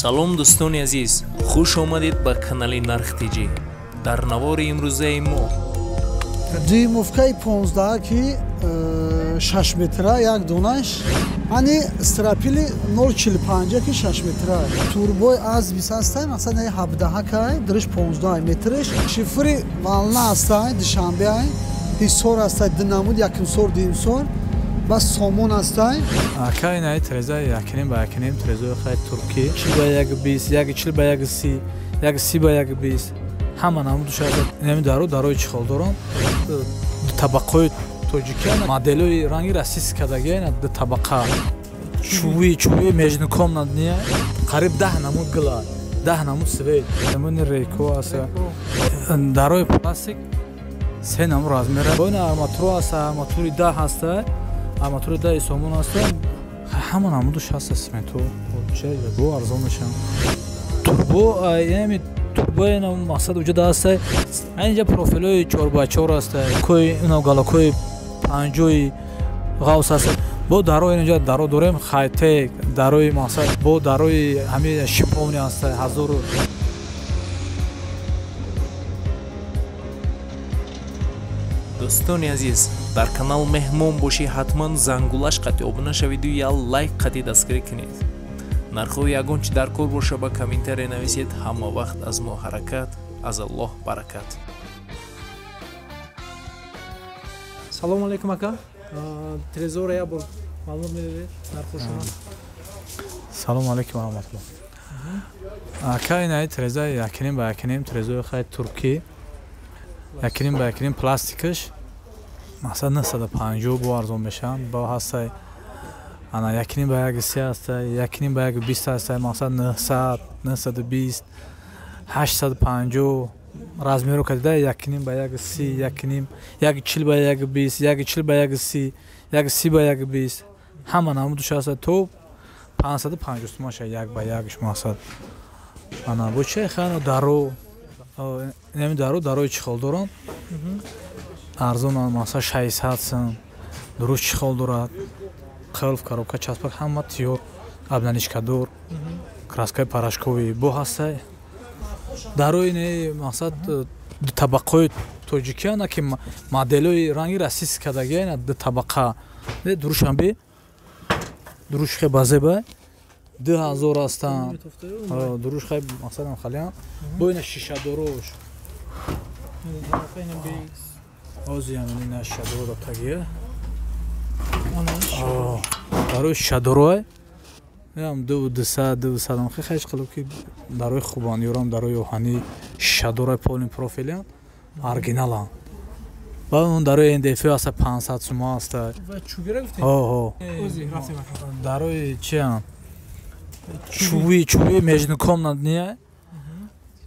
Салом дӯстони азиз, хуш омадед ба канали Нарх ТЖ. Дар навори имрӯзаи мо дюймовкаи 15 ки 6 метра як донаш, ани стропили 0,45 ки 6 метра. Турбои аз 20 ҳастай, масалан 17 кай, дуриш 15 метриш. Шифри волна ҳастай, душанбе ай, ҳисор ҳастай, ду намуд, якумсор, дуюмсор. Бас сомон ҳастай. Ака инаи треза якним ба якним трезои хай туркӣ. 40 ба 1,20, 1,40 ба 1,30, 1,30 ба 1,20. Ҳама намуду шояд инами даро дарои чихол дорам. Ду табақаи тоҷикӣ, моделҳои ранги расист кардагӣ, ина ду табақа. Чӯби, чӯби межнукомнатния. Қариб 10 намуд гила, 10 намуд свет. Намуни рейко аст. Дарои пластик се намуд размера. Ина арматура аст, арматури 10 ҳаста. Арматури 10 сомон аст. Ҳама намудуш ҳаст сименту. Ча бо арзон мешаванд. Турбо, яъне турбо ина мақсад вуҷуд аст. Инҷа профилҳои 4x4 аст. Кои ина галакои 50 ғавс аст. Бо дарои инҷа даро дорем хайтек, дарои мақсад бо дарои ҳамин шиповни аст 1000. Дӯстони азиз, дар канал меҳмон бошӣ, ҳатман зангулаш қати обуна шавиду я лайк қати дастгирӣ кунед. Нархҳои ягон чи дар кор боша ба комментария нависед. Ҳама вақт аз мо ҳаракат, аз Аллоҳ баракат. Салому алейкум ака. Трезора як бор маълумот медодед нархҳошона? Салому алейкум ва раҳматуллоҳ. Ака инаи треза якним ба якним трезои хай туркӣ. Якним ба якним пластикаш масалан 950 бо арзон мешаванд. Бо ҳастай ана якним ба 1,30 ҳастай, якним ба 1,20 ҳастай, масалан 900, 920, 850 размеру кадида якним ба 1,30, якним, 1,40 ба 1,20, 1,40 ба 1,30, 1,30 ба 1,20. Ҳама намудуш ҳаста то 550 сомон ша як ба якш мақсад. Ана бо чай хана даро, инами даро дарои чихол доранд. Арзон масалан 600 сом. Дуруст чихол дорад. Қилф, коробка, часпак ҳама тиёр, обналичкадор, краскаи порошковӣ бо ҳастай. Дарои не мақсад ду табақаи тоҷикӣ, ана ки моделҳои ранги расист кардагӣ, ина ду табақа. Дурушанбе, дуруш хе базеба 2000 ҳастанд. Дуруш хе мақсадам халиан. Бо ина шишадорош. Ҳозир ина шишадоро тагия. Барои шишадорои ям 200, 200 хе хеш қилиб ки дарои хубан, ёрам дарои оҳанӣ шишадорои полный профилиан, оригиналан. Баъд он дарои НДФ аст 500 сомон аст. Ва чӯбира гуфтед? Ҳо, ҳо. Дарои чиан? Чӯби, чӯби межнукомнатния.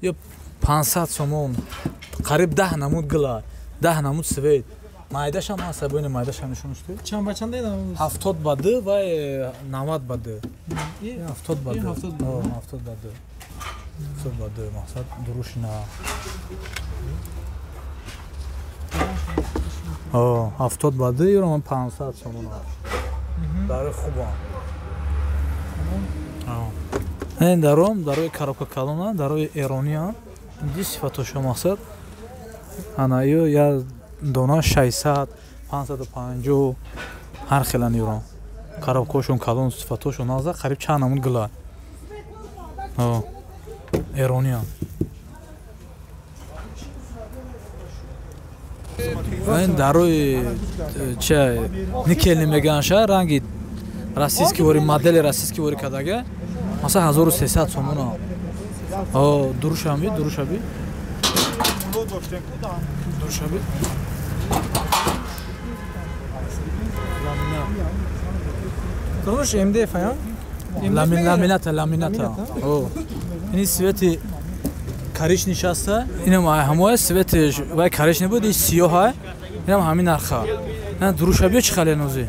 Ё 500 сомон. Қариб 10 намуд гила, 10 намуд свет. Майдашам ҳаст, бо ин майдашам нишон шуд. Чанд ба чанд дедам? 70 ба 2 ва 90 ба 2. 70 ба 2. 70 ба 2. 70 ба 2 мақсад дуруш на. Ҳо, 70 ба 2 юрам 500 сомон. Дарои хубан. Ин даром дарои коробка калона, дарои эрониан. Ди сифатоша мақсад. Ана ё я дона 600, 550 ҳар хелан юрам. Коробкаҳошон калон, сифатошон наза, қариб чанд намуд гила. Ҳо, эрониан. Ин дарои ча никелни меганша, ранги российский вори, модели российский вори кардага, масалан 1300 сомона. Ҳо, дурушанби, дурушаби. Дурушаби. Дуруш МДФ ая? Ламината, ламината. Ҳо. Ин свети коричневый аст. Инам ҳамоя свети вай коричневый буд, ин сиёҳ ай. Инам ҳамин нарха. Ина дурушаби чӣ хеле нози?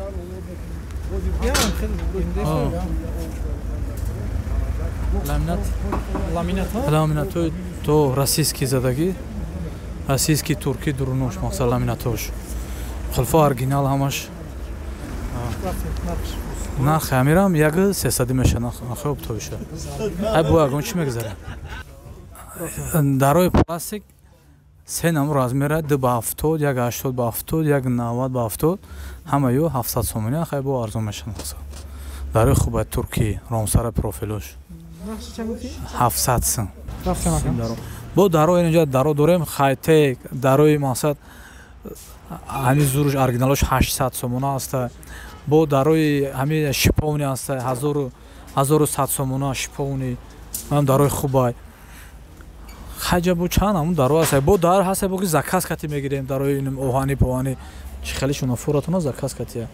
Ламинат. Ламинат? Ламинатои то российский задагӣ. Российский туркӣ дурунош мақсад ламинатош. Хилфа оригинал ҳамаш. Нархи амирам 1300 меша, нархи оптовиша. Ай бо ягон чӣ мегузарем? Дарои пластик се намуд размера 2 ба 70, 1,80 ба 70, 1,90 ба 70, ҳама ё 700 сомонӣ, хай бо арзон мешавад. Дарои хуба туркӣ, ромсара профилош. 700 сом. Бо дарои инҷа даро дорем, хайтек, дарои мақсад ҳамин зуруш оригиналош 800 сомона аст. Бо дарои ҳамин шиповни аст, 1100 сомона шиповни. Ҳам дарои хубай. Хаҷа бо чанд ҳамун даро аст. Бо дар ҳаст, бо ки заказ кати мегирем, дарои оҳани поҳани чӣ хеле шуна фуратона заказ катия.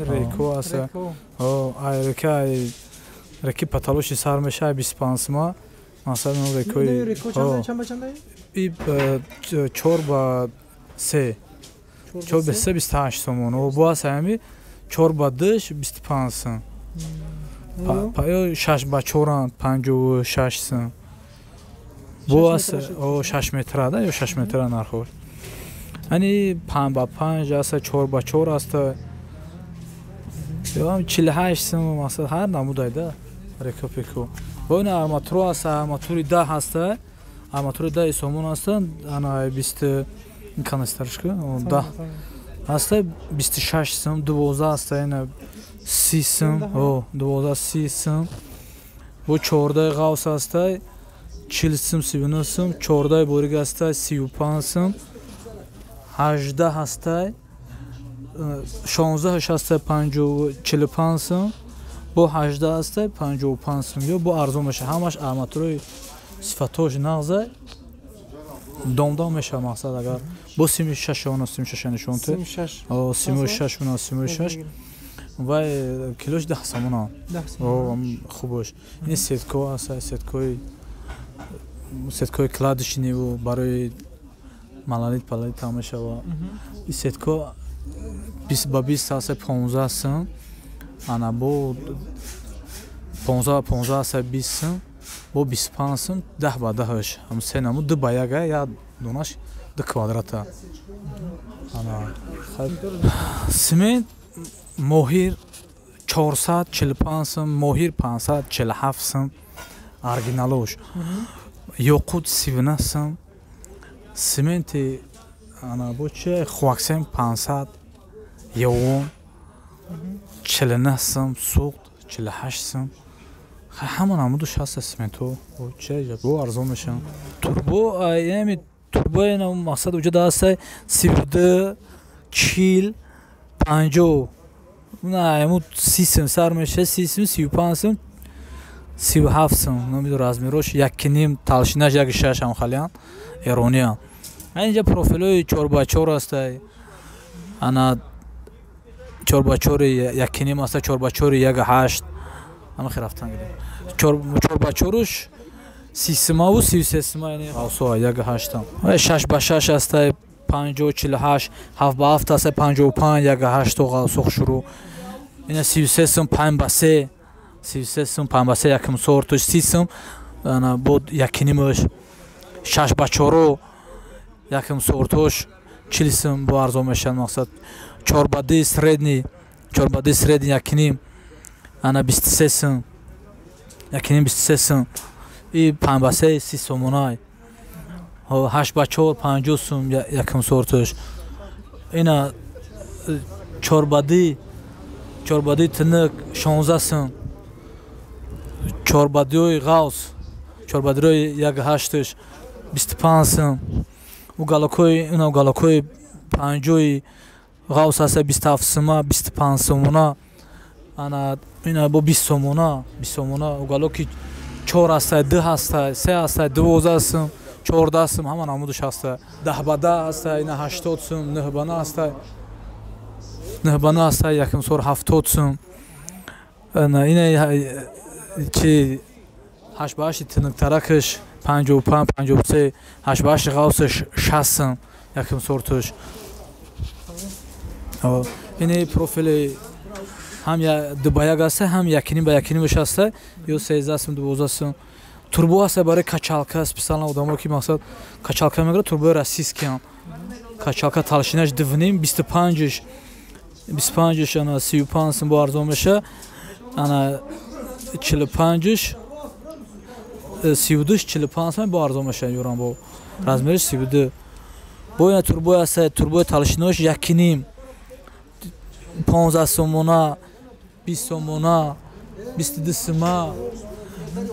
Реко аст. Ай река, реки паталоши сар меша 25 сма. Масалан рекои реко чанд ба чанд? И 4 ба 3. 4 ба 3 28 сомон. О бо аст ҳами 4 ба 2 25 сом. Паё 6 ба 4 56 сом. Бо аст о 6 метра да ё 6 метра нархош. Ани 5 ба 5 аст, 4 ба 4 аст. Ё 48 сом масалан ҳар намудайда реко пеко. Бо ин арматура аст, арматури 10 аст, арматури 10 сомон аст, ана 20 канистрашка 10 аст, 26 сом, 12 аст, ина 30 сом, о 12 30 сом. Бо 14 ғавс аст, 40 сом, 39 сом, 14 бориг аст, 35 сом, 18 аст, 16 аст, 45 сом. Бо 18 аст, 55 сом. Ё бо арзон меша. Ҳамаш арматураи сифатош нағза домдом меша мақсад агар бо сими 6 она сими 6 нишон те. О сими 6 она сими 6 вай килош 10 сомона. О хубош. Ин сетко аст, сеткои кладишниву барои малалит палалит там мешава. Ин сетко 20 ба 20 аст, 15 сом. Ана бо 15 15 аст, 20 сом, бо 25 сом, 10 ба 10. Ҳам се намуд 2 ба 1, я донаш 2 квадрата. Ана симент моҳир 445 сом, моҳир 547 сом, оригиналош. Ёқут 39 сом, сименти ана бо че хуаксем 500 ёвон 49 сом, суғд 48 сом. Ҳама намуду 60 симентҳо. Че бо арзон мешаванд. Турбо, яъне турбо ина мақсад уҷа аст 32 40 50. На, ему 30 сом сар меша, 30 сом, 35 сом, 37 сом. Намедонам размерош 1.5, талшинаш 1.6 ҳам халиян, эрониям. Инҷа профилҳои 4x4 аст. Ана 4x4 1.5 аст, 4x4 1.8. Ама хел рафтан гирем. 4x4-уш 30 сомаву 33 сома, яъне ғавсо 1.8. 6x6 аст, 50 48, 7x7 аст, 55 1.8 ғавсо шурӯъ. Ина 33 сом 5x3, 33 сом 5x3 якум сортуш 30 сом, ана бо 1.5-ш. 6x4 якум сортуш 40 сом бо арзон мешавад мақсад. 4x2 средний, 4x2 средний 1.5, ана 23 сом, 1.5 23 сом. И 5x3 30 сомонай. 8x4 50 сом якум сортуш. Ина 4x2 тинак 16 сом. 4x2 ғавс, 4x2 1.8-ш 25 сом. У галакои, ина галакои 50 ғавс аст 27 сома, 25 сомона. Ана ина бо 20 сомона, 20 сомона. У галаки 4 аст, 2 аст, 3 аст, 12 сом, 14 сом, ҳама намудаш аст. 10 ба 10 аст, ина 80 сом, 9 ба 9 аст. 9 ба 9 аст, якум сор 70 сом. Ана ина чи 8 ба 8 тинктаракаш 55, 53, 8 ба 8 ғавсаш 60 сом, якум сортуш. Ини профили ҳам 2 ба 1 аст, ҳам 1.5 ба 1.5 аст, ё 13 сом, 12 сом. Турбо аст барои качалка, специально одамо ки мақсад качалка мегирад, турбои российский ҳам. Качалка талшинаш 2.5, 25-ш 25-ш ана 35 сум бо арзон меша. Ана 45-ш 32-ш 45 сум бо арзон меша юрам бо. Размериш 32. Бо ина турбои аст, турбои талшинош 1.5 15 сомона, 20 сомона, 22 сума.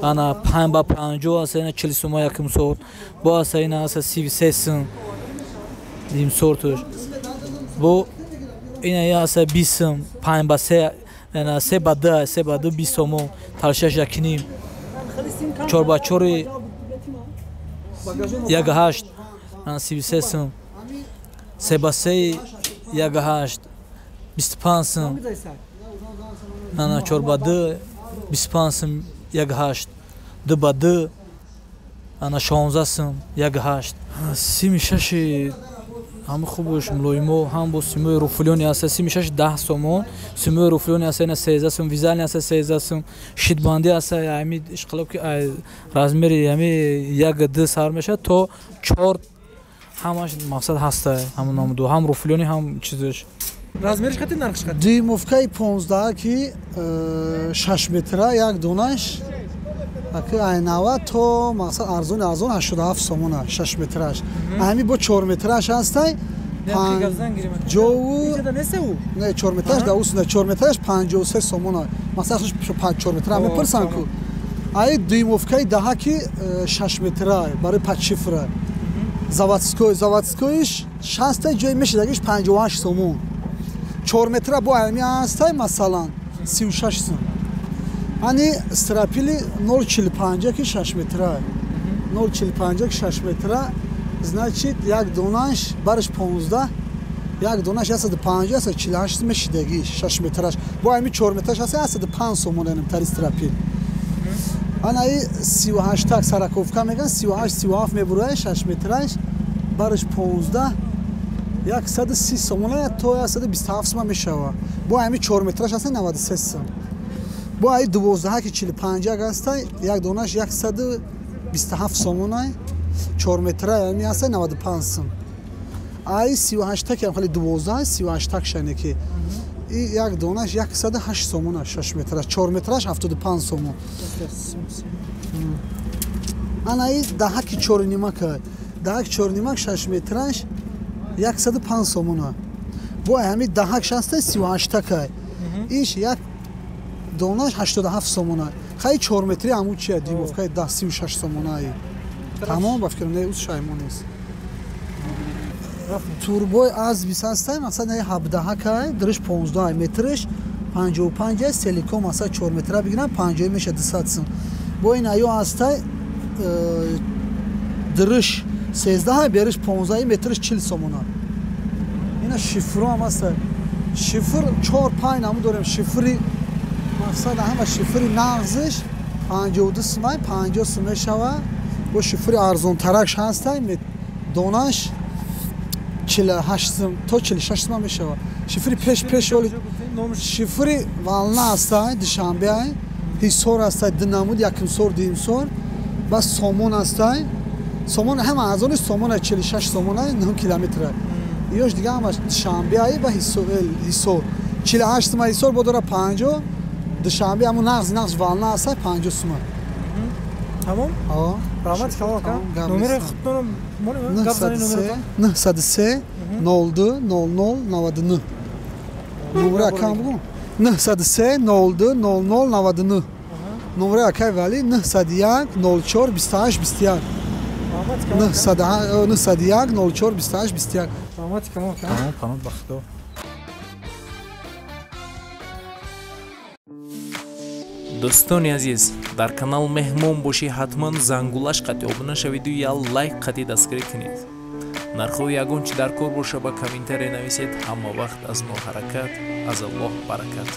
Ана 5 ба 50 аст, ина 40 сума яким сорт. Бо аст ина аст 33 сум. Дим сортуш. Бо ина я аст 20 сум, 5 ба 3, ана 3 ба 2, 3 ба 2 20 сомон, талшаш 1.5. 4 ба 4 1.8, ана 33 сум. 3 ба 3 1.8, 25 сум. Ана 4 ба 2 25 сум 1.8, 2 ба 2 ана 16 сум 1.8. Сими шаши ҳам хубуш мулоимо, ҳам бо симои руфулёни аст, сими шаш 10 сомон, симои руфулёни аст ина 13 сум, визални аст 13 сум, шитбандӣ аст ами ишқилоб ки размери ами 1 2 сар мешавад то 4, ҳамаш мақсад ҳаста, ҳамон намуду ҳам руфулёни ҳам чизаш. Размериш қати, нархш қати? Дюймовкаи 15 ки 6 метра як донаш аки айнава то мақсад арзони арзон 87 сомона 6 метраш. Ами бо 4 метраш ҳастай ҷову не 4 метраш да ус не 4 метраш 53 сомона. Мақсад 4 метра мепурсан ку. Ай дюймовкаи 10 ки 6 метра барои подшифра. Заводской, заводскойш 60 ҷой мешидагиш 58 сомон. 4 метра бо ами ҳастай масалан 36 сом. Ани стропили 0.45 ки 6 метра. 0.45 ки 6 метра, значит як донаш барш 15, як донаш 150, 148 мешидагиш 6 метраш. Бо ами 4 метраш ҳаст 105 сомон ам тари стропил. Ана и 38 так сараковка меган 38 37 мебурай 6 метраш барш 15 130 сомона то 127 сом мешава. Бо ами 4 метраш ҳаст 93 сом. Бо ай 12 ки 45 ҳастай як донаш 127 сомона, 4 метра ами ҳаст 95 сом. Ай 38 так ам хали 12 38 так шане ки и як донаш 108 сомона 6 метраш, 4 метраш 75 сомон. Ана и 10 ки 4.5, 10 4.5 6 метраш 105 сомона. Бо ами 10 6 38 так иш як донаш 87 сомона. Хай 4 метри ҳамун чия димовкаи 10 36 сомона. Тамом ба фикрам не уз шаймон нест. Турбои аз 20 ҳастай, масалан 17 кай, дриш 15 метриш 55 аст, селиком масалан 4 метра бигирам 50 меша 200 сом. Бо ин аю ҳастай дриш 13 бериш 15 метриш 40 сомона. Ина шифро ҳам ҳастай. Шифр 4-5 намуд дорем, шифри мақсад ҳама шифри нағзиш 52 сумай 50 сум мешава. Бо шифри арзонтаракш ҳастай, донаш 48 сум то 46 сум мешава. Шифри пеш оли шифри вална ҳастай, Душанбе ай, Ҳисор ҳастай, ду намуд яким сор, дуюм сор, бас сомон ҳастай. Сомон ҳама арзони сомон 46 сомон 9 километр. Ёш дига ҳамаш Душанбе ай ва Ҳисор 48 сум Ҳисор бо дора 50, Душанбе ҳамун нағз вална ҳастай 50 сум. Тамом? Ҳа. Раҳмат калом ака. Номери худтонро монем? Гап занед номеротон. 903 02 00 99. Номери акам бугум? 903 02 00 99. Номери акай Вали 901 04 28 21. 901 04 28 21. Раҳмат калом ака. Тамом, паноҳ ба Худо. Дӯстони азиз, дар канал меҳмон бошӣ ҳатман зангулаш қати обуна шавиду я лайк қати дастгирӣ кунед. Нархҳои ягон чи дар кор боша ба комментария нависед. Ҳама вақт аз мо ҳаракат, аз Аллоҳ баракат.